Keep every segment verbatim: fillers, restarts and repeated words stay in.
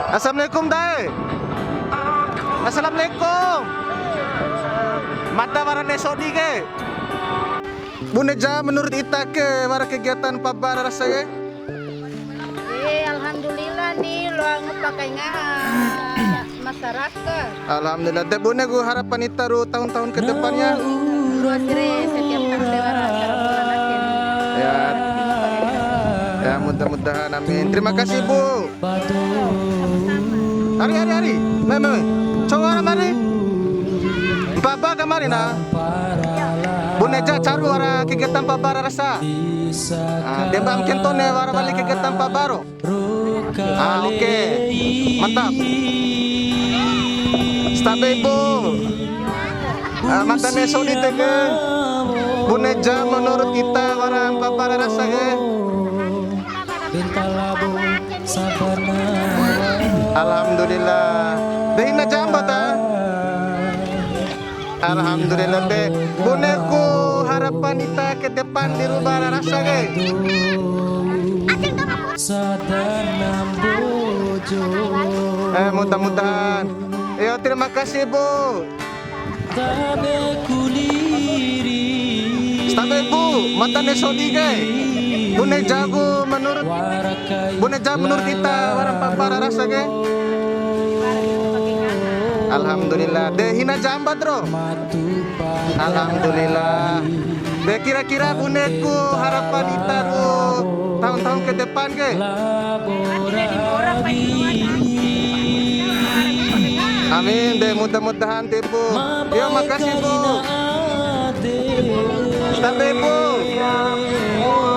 Assalamualaikum, Dae. Assalamualaikum. Mada wara ne'e sodi ke. Bune ja, menurut ita ke wara kegiatan paba ra rasa ke? Eh, alhamdulillah ni, loa ngupa kai ngaha masyarakat. Alhamdulillah. De bune ku harapan ita ru tahun-tahun ke depannya? Loa sire setiap tahun de wara acara bulan akhir. Ya. Ya, mudah-mudahan, amin. Terima kasih, Bu. Ari, ari, ari. Mai, mai, mai. Coba wara mari. Paba kamari na. Bune ja caru wara kegiatan paba ra rasa. Ah, demba mungkin tone wara wali kegiatan paba ro. Ah, oke. Mantap. Stabe, Ibu. Ah, mada ne'e sodi teke. Bune ja menurut ita wara paba ra rasa ke. Alhamdulillah. De hina jamba ta? Alhamdulillah, de. Bune ku harapan ita ke depan di Rubara rasa ke. Eh, mudah-mudahan. Yo, terima kasih, Bu. Stabe, Bu, mada ne'e sodi ke. Bune ja ku menurut, bune ja menurut ita wara paba ra rasa ke. Alhamdulillah. De hina jamba ro. Alhamdulillah. De kira-kira bune ku harapan ita ru tahun-tahun ke depan ke. Amin, de mudah-mudahan, de, Bu. Yo, makasih, Bu. Stabe, Bu.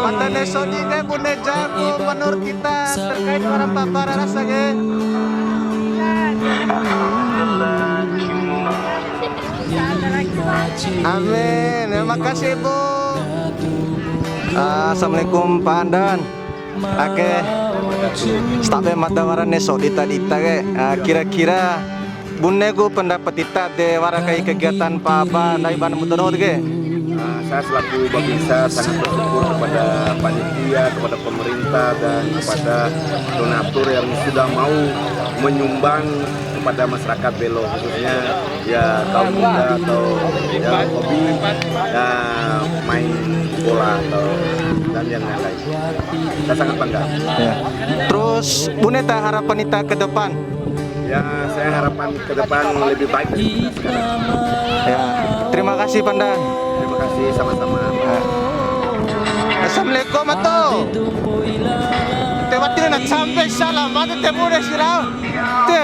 Mada ne'e sodi ke bune ja ku menurut ita terkait wara paba ra rasa ke. Amin. Ya, makasih, Bu. Ah, assalamualaikum, Pak Andan. Oke. Stabe mada wara ne'e sodi ta di ita ke. Ah, kira-kira bune ku pendapat ita de wara kai kegiatan paba ndai bana muda doho ke. Ah, saya selaku babinsa sangat bersyukur kepada panitia, kepada pemerintah, dan kepada donatur yang sudah mau menyumbang kepada masyarakat Belo, khususnya ya kaum muda atau yang hobi ya main bola atau dan yang lain-lain. Saya sangat bangga. Ya. Terus, bune ta harapan ita ke depan? Ya, saya harapan ke depan lebih baik dari sekarang. Ya, terima kasih, Panda. Terima kasih, sama-sama. Ya. Assalamualaikum, Ato. Te wati na sampai salam, mate te bune sirau. Te.